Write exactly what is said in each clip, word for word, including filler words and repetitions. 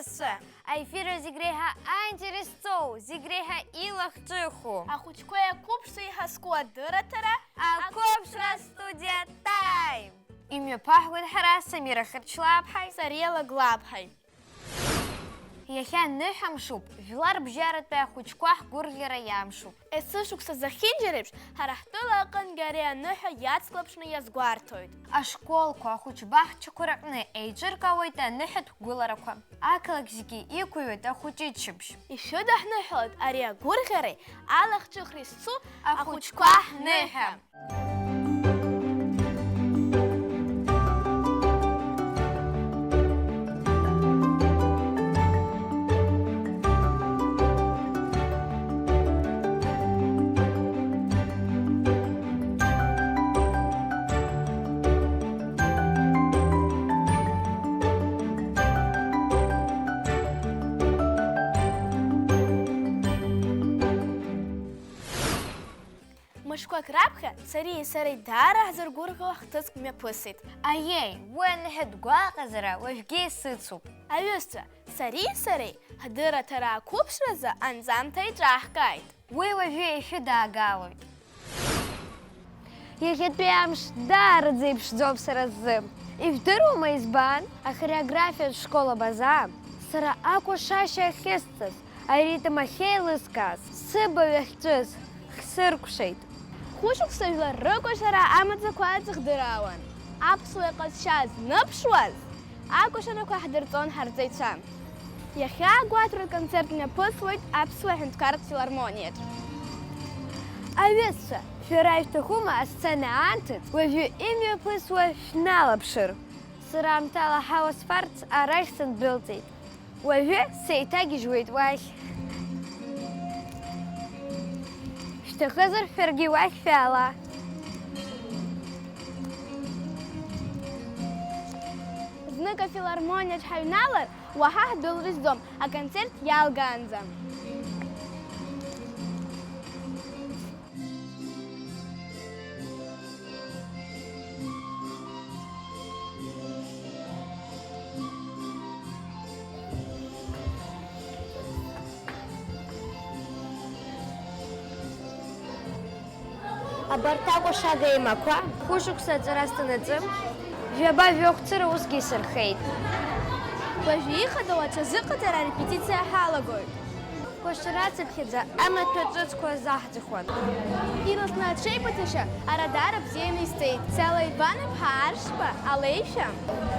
Аҩызцәа, аефир зегь реиҳа аинтерес зҵоу, зегь реиҳа илахҿыху. Ахәыҷқәеи ақәыԥшцәеи иҳазку адырраҭара Ақәыԥшра студиа Time! Имҩаԥаҳгоит ҳара, Самира Хырчлаԥҳаи Сариа Лаглаԥҳаи. Иахьа ныҳәамшуп, жәлар бжьаратәи ахәыҷқәа ҳгәырӷьара иамшуп. Есышықәса зехьынџьареиԥш, ҳара ҳтәыла аҟынгьы ари аныҳәа иацклаԥшны иазгәарҭоит. Ашколқәа, ахәыҷбаҳчақәа рыҟны еиҿыркаауеит аныҳәатә гәыларақәа. Ақалақь зегьы иқәыҩуеит ахәыҷыччабжь. Ишәыдаҳныҳәалоит ари агәырӷьареи алахҿыхреи зцу ахәыҷқәа ҳныҳәа. Мышқәак раԥхьа Сариеи сареи даара ҳзыргәырӷьо хҭыск мҩаԥысит. Аиеи, уи аныҳәатә гәаҟазара уажәгьы исыцуп. Аҩызцәа, Сариеи сареи ҳдырраҭара ақәыԥшразы анҵамҭа еиҿаҳкааит. Уи уажәы ишәыдаагалоит. Иахьатәи амш даараӡа иԥшӡоуп сара сзы. Ижәдыруама избан? Ахореографиатә школ Абаза сара акәашашьа ахьысҵаз, аритм ахьеилыскааз, сыбаҩ ахьҵәыз хсыркәшеит. Хәышықәса жәлар рыкәашара амаӡақәа аӡыхдыраауан. Аԥсуа иҟазшьа зныԥшуаз акәашарақәа ҳдырҵон ҳарҵаҩцәа. Иахьа агәаҭаратә концерт мҩаԥысуеит Аԥсуа Ҳәынҭқарратә филармониаҿ. Аҩызцәа, шәара ишәҭахума асцена аанҭыҵ, уажәы имҩаԥысуа шәналаԥшыр? Сара аамҭала ҳауа сфарц арахь сындәылҵит. Уажәы сеиҭагьежьуеит уахь. Шәҭахызар, шәаргьы уахь шәаала. Знык афилармониаҿ ҳаҩналар, уаҳа ҳдәылҵӡом, аконцерт иалгаанӡа. Абарҭ акәашага еимақәа хәышықәса аҵара сҭанаҵы, жәаба-жәохә цыра усгьы исырхеит. Уажәы ихадоу аҽазыҟаҵара арепетициа ҳалагоит. Кәашара ацыԥхьаӡа амаҭәа ҿыцқәа заҳ Хон. Иласны аҽеибыҭашьа ара даара бзианы исҵеит. Цела Иван-иԥҳа Аршба алеишәа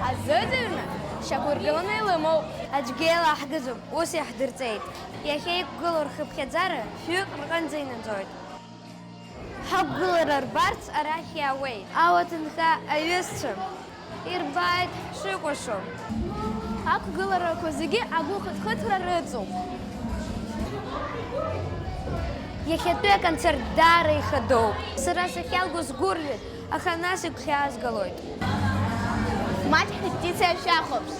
азыӡырҩны шьақәыргыланы илымоуп. Аӡәгьы еилаҳгаӡом, ус иаҳдырҵеит. Иахьа иқәгылоу рхыԥхьаӡара шәҩык рҟынӡа инаӡоит. Ҳақәгылара рбарц арахь иаауеит. Ауаҭынха аҩызцәа ирбааит ҳшыкәашо. Ақәгыларақәа зегьы агәыхыҭхыҭра рыҵоуп. Иахьатәи аконцерт даара ихадоуп. Сара сахьалго сгәырҩоит, аха нас игәхьаазгалоит. Маҷк ҳрепетициа шәахәаԥш.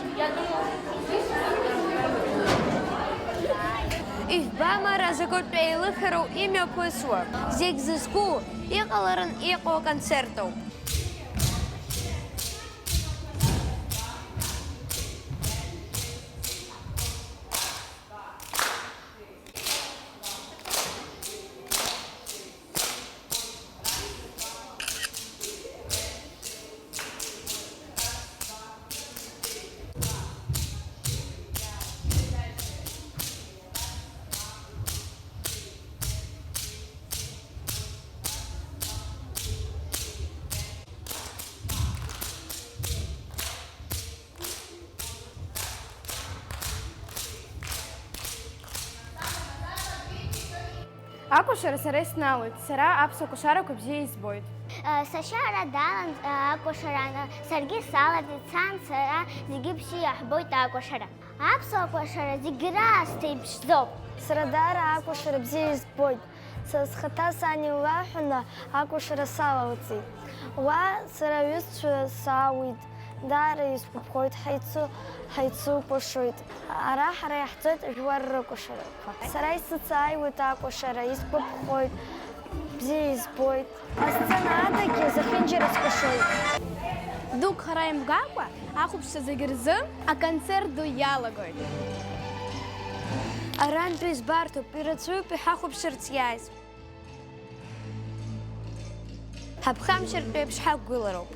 Ижәбама ара закәытә еилыхароу имҩаԥысуа? Зегь зызку, иҟаларын иҟоу аконцерт ауп. Акәашара сара исналоит, сара аԥсуа кәашарақәа бзиа избоит. Сашьа ара далан акәашараны, саргьы салаӡит, сан, сара зегьы бзиа иаҳбоит акәашара. Аԥсуа кәашара зегь раасҭа иԥшӡоуп. Сара даара акәашара бзиа избоит. Са схаҭа сан илаҳәаны акәашара салалҵеит. Уа сара аҩызцәа саауеит, даара исгәаԥхоит, ҳаицу-, ҳаицукәашоит. Ара ҳара иаҳҵоит жәлар рыкәашарақәа. Сара исыцааиуеит акәашара, исгәаԥхоит, бзиа избоит. Асцена адагьы зехьынџьара скәашоит. Дук хара имгакәа, ахәаԥшцәа зегьы рзы аконцерт ду иалагоит. Арантәи избарҭоуп, ирацәаҩуп иҳахәаԥшырц иааиз. Ҳаԥхамшьартә еиԥш ҳақәгылароуп.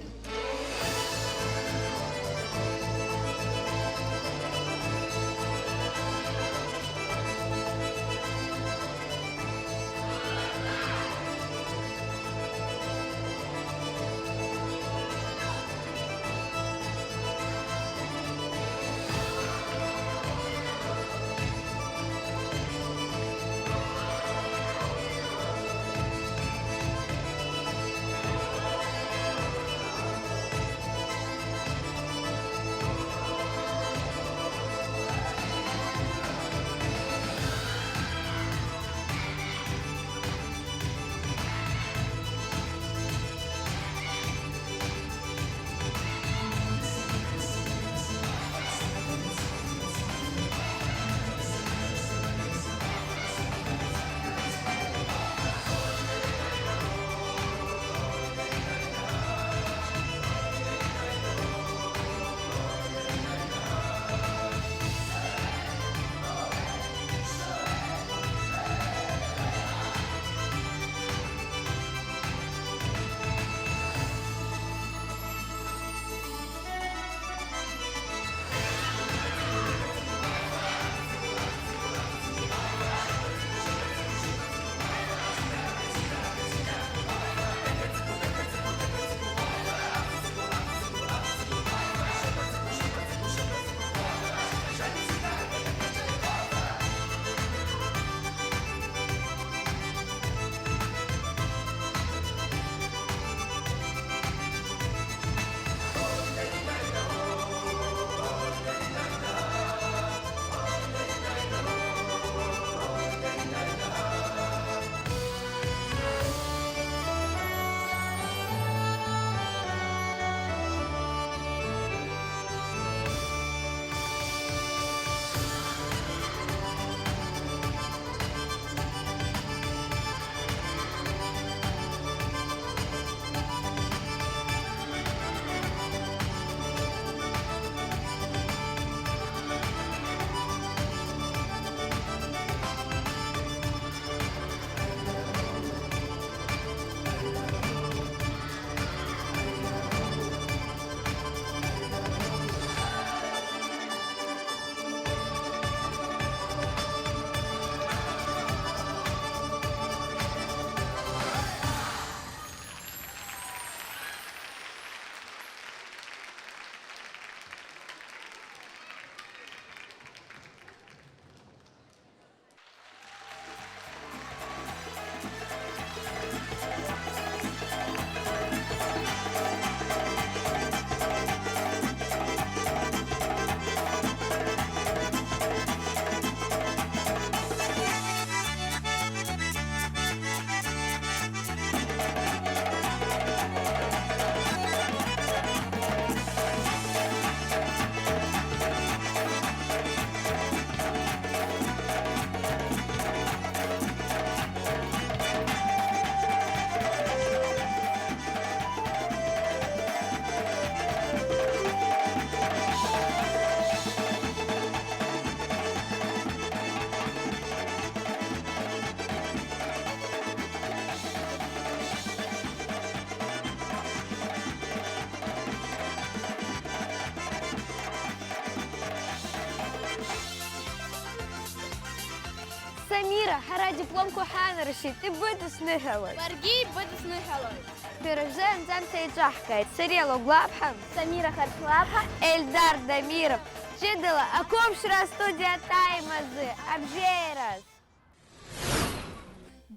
Самира, ҳара адипломқәа ҳаанаршьеит, ибыдысныҳәалоит. Баргьы ибыдысныҳәалоит. Шәара шәзы анҵамҭа еиҿаҳкааит. Сариа Логәлаԥҳа. Самира Харчлаԥҳа. Ельдар Дамиров. Ҷыдала ақәыԥшра астудиа Time азы. Абжьеираз!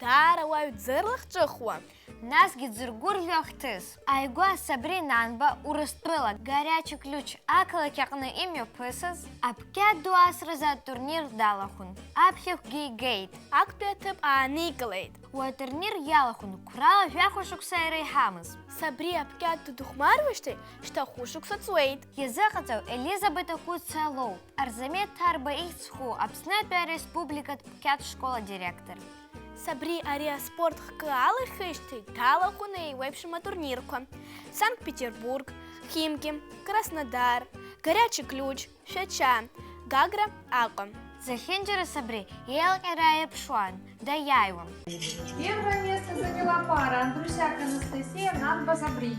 Даара уаҩ ӡырлахҿыхуа, насгьы дзыргәырӷьо ахҭыс. Ааигәа Сабри Нанба Урыстәыла Горячий Ключ ақалақь аҟны имҩаԥысыз аԥқьа ду асразы атурнир далахәын, аԥхьахәгьы игеит. Актәи аҭыԥ ааникылеит. Уи атурнир иалахәын қәрала жәаха шықәса иреиҳамыз. Сабри аԥқьа ду дыхәмаруеижьҭеи шьҭа хәышықәса ҵуеит. Иазыҟаҵаҩ Елизабет Акәыца лоуп. Арзамеҭ Ҭарба ихьӡ зху Аԥснытәи ареспубликатә қьаҭ школ адиректор. Сабри ари аспорт хкы алихижьҭеи далахәын еиуеиԥшым атурнирқәа, Санкт-Петербург, Химки, Краснодар, Горячий Ключ, Шәача, Гагра, Аҟәа. Зехьынџьара Сабри еилҟьара аиԥшуан, даиааиуан. Первое место заняла пара Андрусяк Анастасия, Нанба Сабри.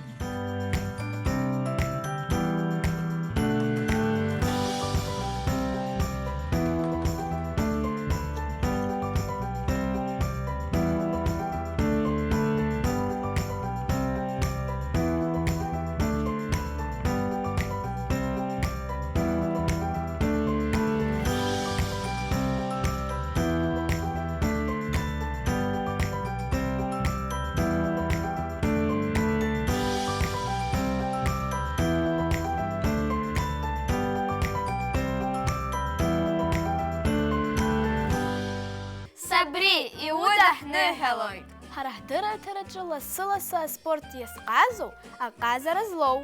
Сабри, иудаҳныҳәалоит! Ҳара ҳдырраҭараҿы лассы-лассы аспорт иазҟазоу, аҟазара злоу,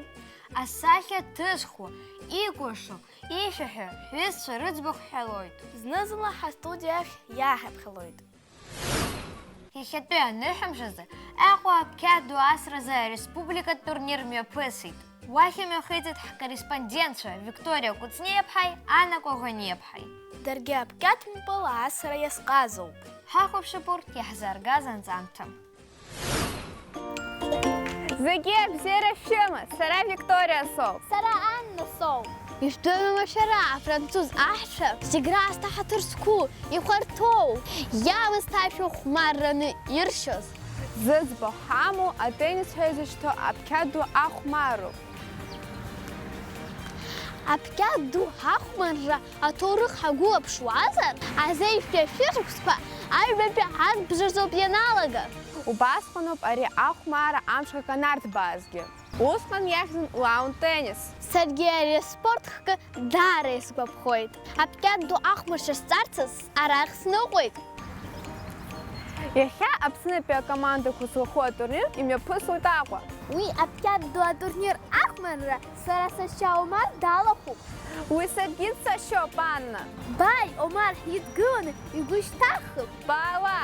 асахьа ҭызхуа, икәашо, ишәаҳәо ҳҩызцәа рыӡбахә ҳҳәалоит. Зны-зынла ҳастудиа ахь иааҳаԥхьалоит. Иахьатәи аныҳәамш азы Аҟәа аԥқьа ду асразы ареспубликатә турнир мҩаԥысит. Уахь имҩахыҵит ҳкорреспондентцәа Викториа Кәыҵниаԥҳаи Анна Коӷониаԥҳаи. Даргьы аԥқьаҭмпыл асра иазҟазоуп. Ҳахәаԥшып урҭ иаҳзааргаз анҵамҭа. Зегьы абзиара шәымаз, сара Викториа соуп. Сара Анна соуп. Ишәдыруама шәара, афранцуз аҳцәа? Зегь раасҭа ҳаҭыр зқәу, ихәарҭоу, иаамысҭашәоу хәмарраны иршьоз. Зыӡбахә ҳамоу атеннис ҳәа изышьҭоу аԥқьа ду ахәмаруп. Аԥқьа ду ҳахәмарра аҭоурых ҳагәылаԥшуазар, азеижәтәи ашәышықәсқәа аҩбатәи арбжазоуп ианалага. Убасҟаноуп ари ахәмарра амш аканарҭбаазгьы. Усҟан иахьӡын лаун теннис. Саргьы ари аспорт хкы даара исгәаԥхоит. Аԥқьа ду ахәмаршьа сҵарцаз арахь сныҟәеит. Иахьа Аԥснытәи акомандақәа злахәу атурнир имҩаԥысуеит Аҟәа. Уи аԥқьа ду атурнир ахәмарра сара сашьа Омар далахәуп. Уи саргьы дсашьоуп, Анна. Бааи, Омар ҳидгыланы игәы шьҭаҳхып. Баала!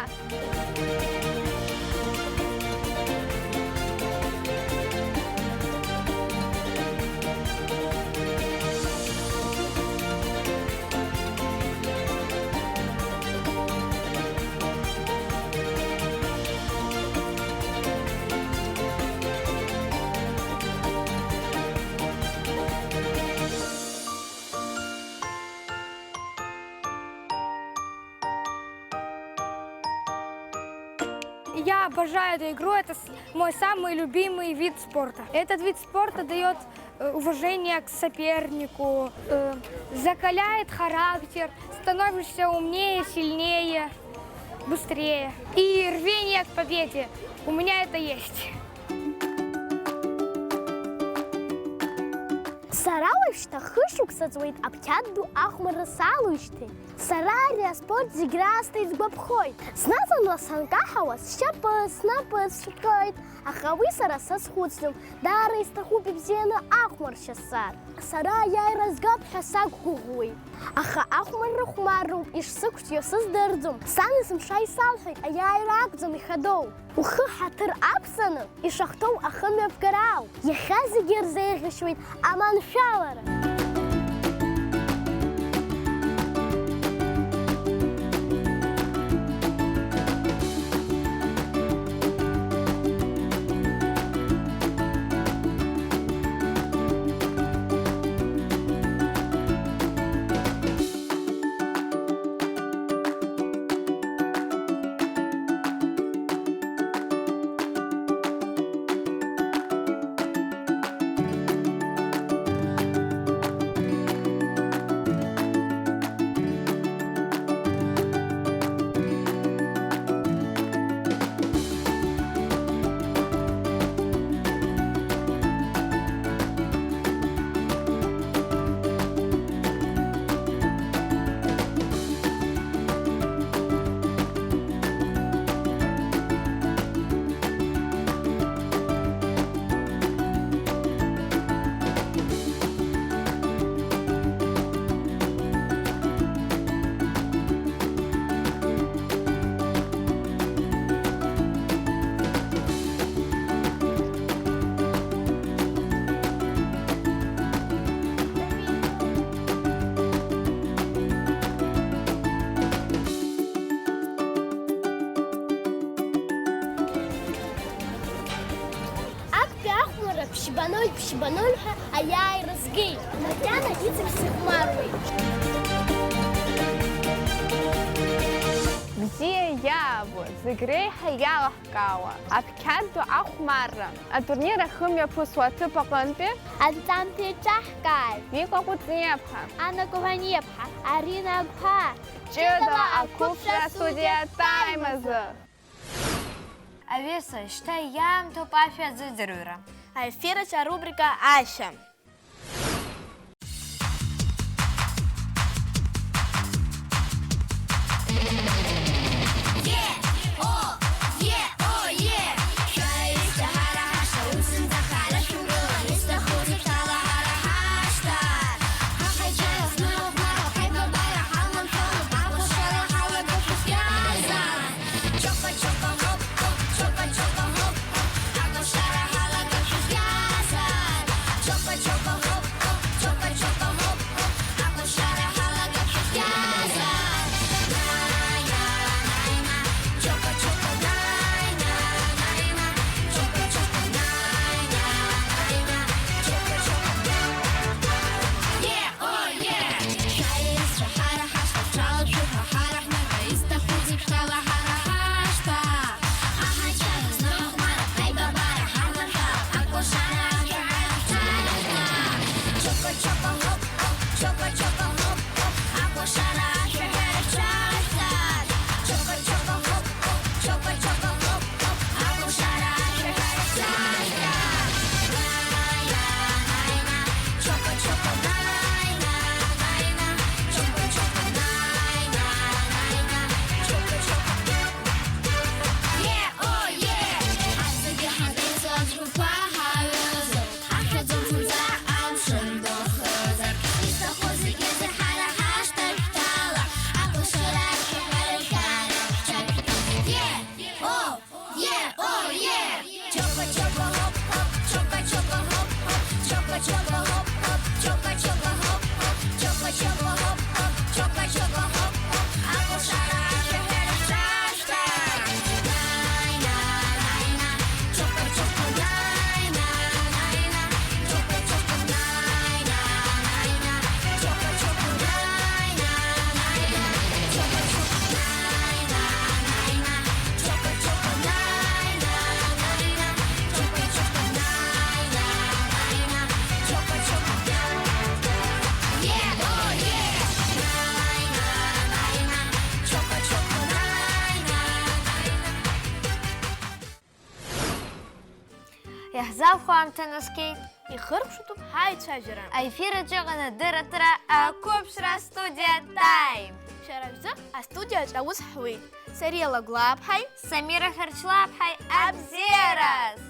Я обожаю эту игру, это с- мой самый любимый вид спорта. Этот вид спорта дает э, уважение к сопернику, э, закаляет характер, становишься умнее, сильнее, быстрее. И рвение к победе. У меня это есть. Сара уажәшьҭа хышықәса ҵуеит аԥқьа ду ахәмарра салоуижьҭеи. Сара ари аспорт зегь раасҭа исгәаԥхоит. Зны-зынла санкаҳауа, сшьапы, снапы сшәҟьоит, аха уи сара сазхәыцӡом, даара исҭахуп ибзианы ахәмаршьа сҵар. Сара аиааира згап ҳәа сақәгәыӷуеит, аха ахәмарра хәмарроуп ишсықәҿио сыздырӡом. Сан есымша исалҳәеит, аиааира акәӡам ихадоу. Ухы ҳаҭыр ақәҵаны ишахәҭоу ахымҩаԥгара ауп. Иахьа зегьы ирзеиӷьасшьоит аманшәалара. Ԥшьба-ноль, ԥшьба-ноль ҳәа аиааира згеит. Макьана иҵегь сыхәмаруеит. Бзиа иаабо, зегь реиҳа иалаҳкаауа, аԥхьа ду ахәмарра. Атурнир ахымҩаԥысуа аҭыԥ аҟынтәи анҵамҭа еиҿаҳкааит Вика Кәыҵниаԥҳа, Анна Кованиаԥҳа, Арина Агәҳа. Ҷыдала ақәыԥшра астудиа Time азы. Аҩызцәа, шьҭа иаамҭоуп ашәа азыӡырҩра. Аефир аҿы арубрика Ашәа. Иаҳзалху аамҭа наскьеит. Ихыркәшатәуп ҳаицәажәара. Аефир аҿы иҟан адырраҭара Ақәыԥшра астудиа Time. Шәара шәзы астудиаҿ аус ҳуеит Сариа Лагәлааԥҳаи Самира Хьарчлааԥҳаи. Абзиараз!